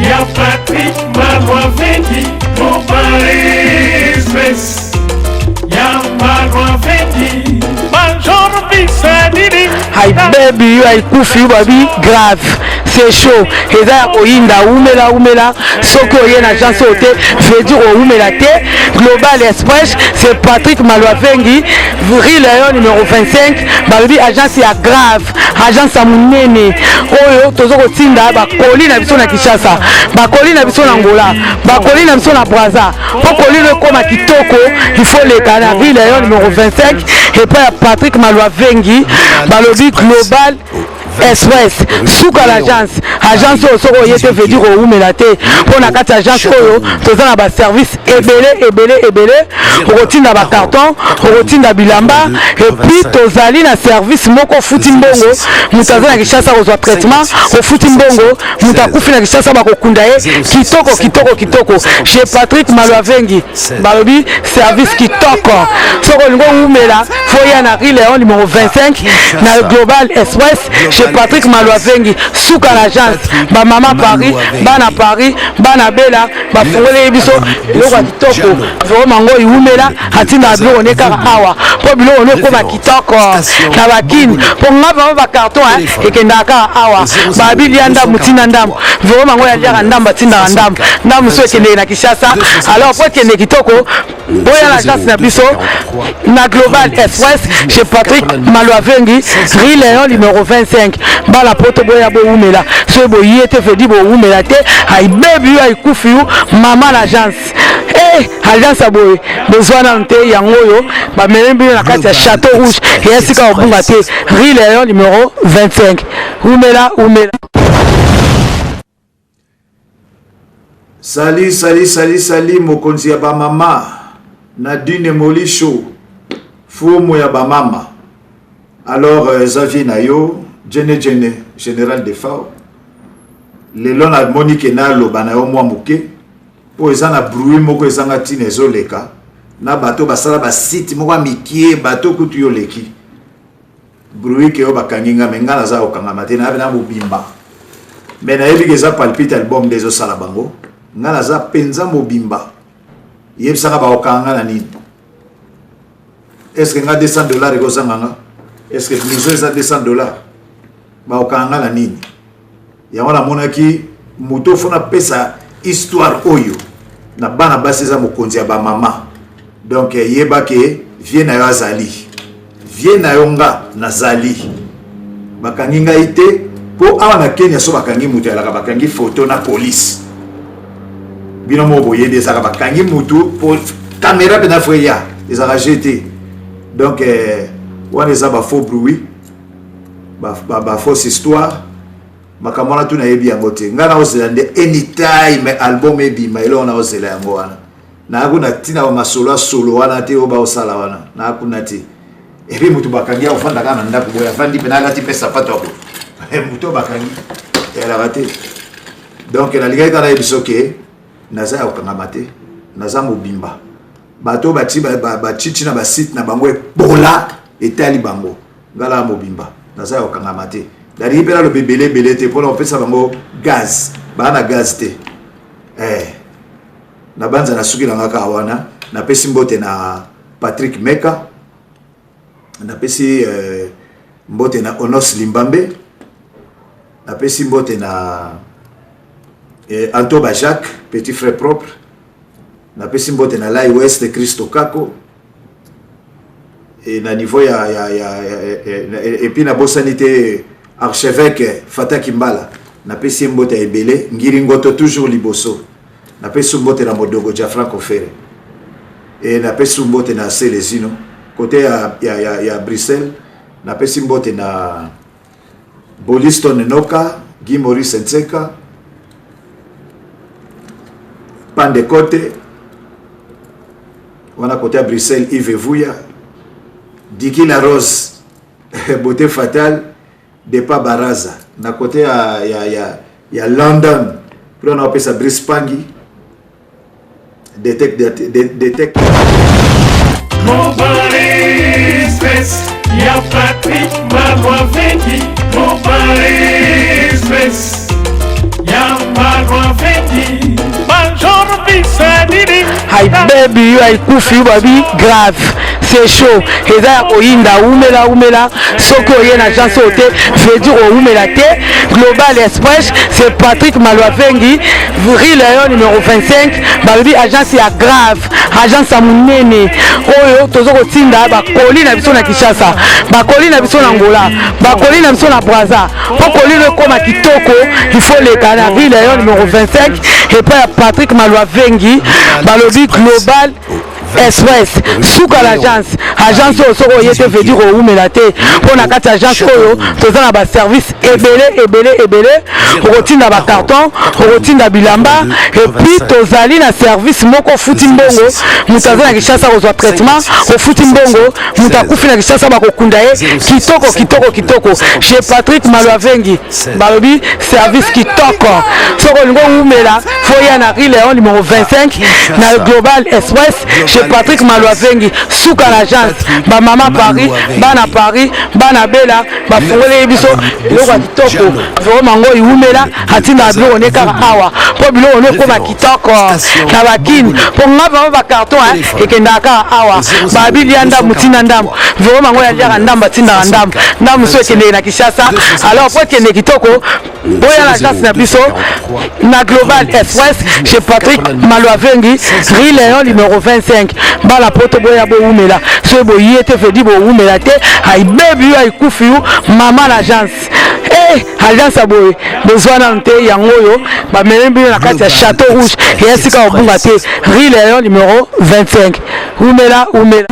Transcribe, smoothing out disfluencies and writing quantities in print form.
Ya Patrick Malwavengi Global Express Ya Malwavengi Major Bisadidi. Hi baby yo aikufi yo babi grave, c'est chaud, eza ya koyinda. Umela umela, soki oye na agence oyo te, veut dire owumela te. Global Express, c'est Patrick Malwavengi, rue Léon numéro 25. Balobi agence ya grave, agence ya monene oyo toza kotinda bakoli na biso na Kinshasa, bakoli na biso na Angola, bakoli na biso na Brazza. Mpo kolino ekóma kitoko, il faut leka na rue Léon numéro 25 epai ya Patrick Malwavengi. Balobi Global Express, suka l'agence. Agence oyo, soki oye te, veut dire owumela te, mpo na kati ya agence oyo toza na baservice ebele ebele ebele. Okotinda bacarton, okotinda bilamba, et puis tozali na service moko: ofuti mbongo, moto aza na Kinshasa kozwa traitement. Ofuti mbongo, moto akufi na Kinshasa, bakokunda ye kitoko kitoko kitoko chez Patrick Malwavengi. Balobi service kitoko. Soki olingi owumela, faut ya na rue Léon numéro 25 na Global Express chez Patrick Malwavengi, suka na agence. Bamama Paris, bana Paris, bana Bela, bafungoleli biso biloko ya kitoko. Vraiment ngo iwumela, atindaka biloko ne kaka awa mpo biloko ne ekóma kitoko na bakini. Mpo nga vraiment bacarton ekendaka kaka awa. Babilia ndambu, ntina ndambu, vraiment ngo yaliaka ndambu, atindaka ndambu ndambu so ekendeke na Kinshasa. Alors po ekende kitoko, boya na agence na biso na Global Express chez Patrick Malwavengi, rue Léon numéro 25. Bala poto, boya bowumela. Soki boye te, vedi bowumela te. Ayibebi yo, ayikufi yo, mama na agence. Agence ya boye bozwa nanu te. Yango oyo bamemi bino na kati ya Château Rouge, eya sika kobunga te, rue Léon numéro 25. Umela umela. Sali sali sali sali, mokonzi ya bamama Nadine Molisho, fumu ya bamama. Alors eza vie na yo jene jene, général de fao. Lelo namoni ke naloba na yo mwa moke, mpo eza na bruit moko ezanga ntina ezoleka na bato basala basite moko ya mikie. Bato kutu yo oleki bruit ke oyo bakangi nga, me nga naza kokangama te, nayabi na mobimba. Me nayebi ke eza palpite album nde ezosala bango. Nga naza mpenza mobimba. Yebisanga, bakokanga nga na nini? Est-ce nga 200 $ ekozanga nga? Est-ce blouson eza 200 $? Bakokanga nga na nini? Yango namonaki moto faut napesa histoire oyo na bana basi. Eza mokonzi ya bamama, donc yeba ke vie na yo azali vie na yo, nga nazali. Bakangi ngai te, mpo awa na Kenya so bakangi moto, eyalaka bakangi foto na police. Bino moko boyebi, ezalaka bakangi mutu po caméra mpena faut eya, ezalaka jeu te. Donc wana eza bafaux bruit, bafausse histoire. Makambo wana tu nayebi yango te. Ngai naozela nde anytime album ebima. Eloko naozela yango wana. Naa kuna ntina bamasolo ya solo wana te oyo baosala wana, naa kuna te. Et puis motu bakangi, akofanda kaka na ndako boye, afandi mpe nalati mpe sapato ya boye. Motu oyo bakangi eyalaka te. Donc nalingaki kaka nayebi soki naza ya kokangama te, naza mobimba. Bato batiti na basite na bango epola, etali bango. Ngala ya mobimba, naza ya kokangama te. Nalingi mpe naloba ebele ebele te mpona kopesa bango gaz, baa na gaz te. Nabanza na suki na nga kaka wana. Napesi mbote na Patrick Meka, napesi mbote na Onos Limbambe, napesi mbote na Antoba Jacques, petit frère propre, napesi mbote na Lai West, Christo Kako e na niveau ya et puis nabosani te archevêque Fataki Mbala, napesi ye mbote ya ebele. Ngiringoto toujours liboso. Napesi mbote na Modogo Jafranco Fere e napesi mbote na Selezino côté ya Bruxelles. Napesi mbote na Boliston Noka, Guy Maurice Ntseka Pandecote wana côté ya Bruxelles, Yves Vuya, Diki La Rose, Beauté Fatale Depa Baraza na côté ya London. Mpona na opesa Brice Pangi detect detect. Global Express ya Patrick Malwavengi. Global Express ya Malwavengi. Ayibebi yo, ayikufi yo, babi grave, c'est chaud, eza ya koyinda. Umela, umela, soki oye na agence oyo te, veut dire owumela te. Global Express, c'est Patrick Malwavengi, rue Léon numéro 25. Balobi agence ya grave, agence ya monene oyo toza kotinda bakoli na biso na Kinshasa, bakoli na biso na Angola, bakoli na biso na Braza. Mpo kolino ekóma kitoko, il faut leka na rue Léon numéro 25 epai ya Patrick Malwavengi. Balobi Global Express, suka l'agence. Agence oyo, soki oye te, veut dire owumela te, mpo na kati ya agence oyo toza na baservice ebele ebele ebele. Okotinda bacarton, okotinda bilamba, et puis tozali na service moko, ofuti mbongo, moto aza na Kinshasa kozwa traitement, ofuti mbongo, moto akufi na Kinshasa bakokunda ye kitoko kitoko kitoko chez Patrick Malwavengi. Balobi service kitoko. Soki olingi owumela, faut ya na rue Léon numéro 25 na Global Express chez Patrick Malwavengi, suka na agence. Bamama Paris, bana Paris, bana Bela, bafungoleli biso biloko ya kitoko. Vraiment ngo iwumela, atindaka biloko ne kaka awa mpo biloko ne ekóma kitoko na bakini. Mpo nga vraiment bacarton ekendaka kaka awa. Babi lia ndambu, tinda ndambu. Vraiment ngo yaliaka ndambu, atindaka ndambu ndambu so ekendeke na Kinshasa. Alors po ekende kitoko, boya na agence na biso na Global Express chez Patrick Malwavengi, rue Léon numéro 25. Bala poto, boya bowumela. Soki boye te, veut dire bowumela te. Ayibebi yo, ayikufi yo, mama na agence. Eh, agence ya boye bozwa nanu te. Yango oyo bamemi bino na kati ya Château Rouge, eya sika kobunga te, rue Léon numéro 25. Umela, umela.